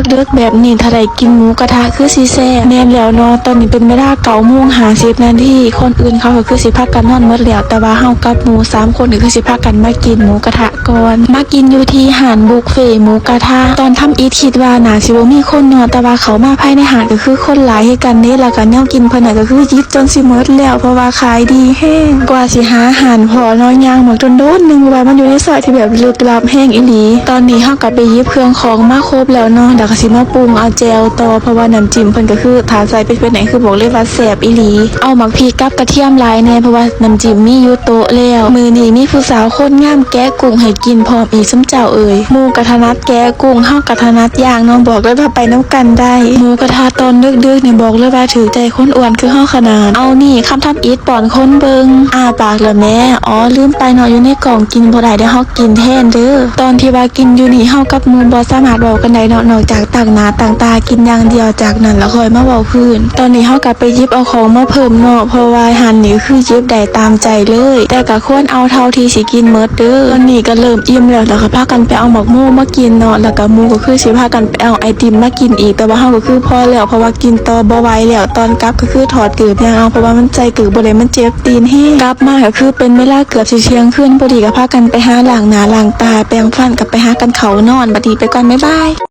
ເດິກໆແບບນີ້ ຖ້າໄດ້ກິນໝູກະທະຄືຊິແຊບ. ແມ່ນແລ້ວເນາະ ຕອນນີ້ເປັນເວລາເກົ້າໂມງຫ້າສິບນາທີ ຄົນອື່ນເຂົາກໍຄືຊິພາກັນນອນໝົດແລ້ວ ແຕ່ວ່າເຮົາກັບໝູ່ສາມຄົນກໍຄືຊິພາກັນມາກິນໝູກະທະກ່ອນ. ມາກິນຢູ່ທີ່ຮ້ານບຸບເຟໝູກະທະ ຕອນທຳອິດຄິດວ່າໜ້າຊິບໍ່ມີຄົນເນາະ ແຕ່ວ່າເຂົ້າມາພາຍໃນຮ້ານກໍຄືຄົນຫຼາຍຄືກັນເດ້ ແລ້ວກໍແນວກິນເພິ່ນນະກໍຄືຫຍິບຈົນຊິໝົດແລ້ວ ເພາະວ່າຂາຍດີແຮງ. ກວ່າຊິຫາຮ້ານພໍ້ເນາະ ຍ່າງມາດົນໆໜຶ່ງ ເພາະວ່າມັນຢູ່ໃນຊອຍທີ່ແບບລຶກລັບແຮງອີ່ຫຼີ. ຕອນນີ້ເຮົາກໍໄປຫຍິບເຄື່ອງຂອງມາຄົບແລ້ວເນາະ ແລ້ວກໍຊິມາປຸງເອົາແຈ່ວຕໍ່ ເພາະວ່ານ້ຳຈິ້ມເພິ່ນກໍຄືຖ້າໃສ່ເປັດໆນີ້ຄືບອກເລີຍວ່າແຊບອີ່ຫຼີ. ເອົາໝາກພິກກັບກະທຽມຫຼາຍແດ່ ເພາະວ່ານ້ຳຈິ້ມມີຢູ່ໂຕະແລ້ວ. ມື້ນີ້ມີຜູ້ສາວຄົນງາມແກະກຸ້ງໃຫ້ກິນພ້ອມອີກ ຊຸມເຈົ້າເອີຍ. ໝູ່ກໍຖະໜັດແກະກຸ້ງ ເຮົາກໍຖະໜັດຍ່າງເນາະ ບອກເລີຍວ່າໄປນຳກັນໄດ້. ໝູກະທະຕອນດຶກໆນີ້ບອກເລີຍວ່າຖືກໃຈຄົນອ້ວນຄືເຮົາຂະໜາດ. ເອົານີ້ ຄຳທຳອິດ ປ້ອນຄົນເບິ່ງ. ອ້າປາກລະແມ້. ອໍ ລືມໄປເນາະ ຢູ່ໃນກ້ອງກິນບໍ່ໄດ້ ດຽວເຮົາກິນແທນເດີ. ຕອນທີ່ວ່າກິນຢູ່ນີ້ ເຮົາກັບໝູ່ບໍ່ສາມາດເວົ້າກັນໄດ້ເນາະ ນອກຈາກຕັ້ງໜ້າຕັ້ງຕາກິນຢ່າງດຽວ ຈາກນັ້ນລະຄ່ອຍມາເວົ້າພື້ນ. ຕອນນີ້ເຮົາກໍໄປຫຍິບເອົາຂອງມາເພີ່ມເນາະ ເພາະວ່າຮ້ານນີ້ຄືຫຍິບໄດ້ຕາມໃຈເລີຍ ແຕ່ກໍຄວນເອົາເທົ່າທີ່ຊິກິນໝົດເດີ. ຕອນນີ້ກໍເລີ່ມອີ່ມແລ້ວ ແລ້ວກໍພາກັນໄປເອົາໝາກໂມມາກິນເນາະ ແລ້ວກໍໝູ່ກໍຄືຊິພາກັນໄປເອົາໄອຕິມມາກິນອີກ ແຕ່ວ່າເຮົາກໍຄືພໍແລ້ວ ເພາະວ່າກິນຕໍ່ບໍ່ໄຫວແລ້ວ. ຕອນກັບກໍຄືຖອດເກີບຍ່າງເອົາ ເພາະວ່າມັນໃສ່ເກີບບໍ່ໄດ້ ມັນເຈັບຕີນແຮງ. ກັບມາກໍຄືເປັນເວລາເກືອບຊິທ່ຽງຄືນພໍດີ ກໍພາກັນໄປຫາລ້າງໜ້າລ້າງຕາແປງຟັນ ກໍໄປຫາກັນເຂົ້ານອນ. ບັດນີ້ໄປກ່ອນ ບາຍບາຍ.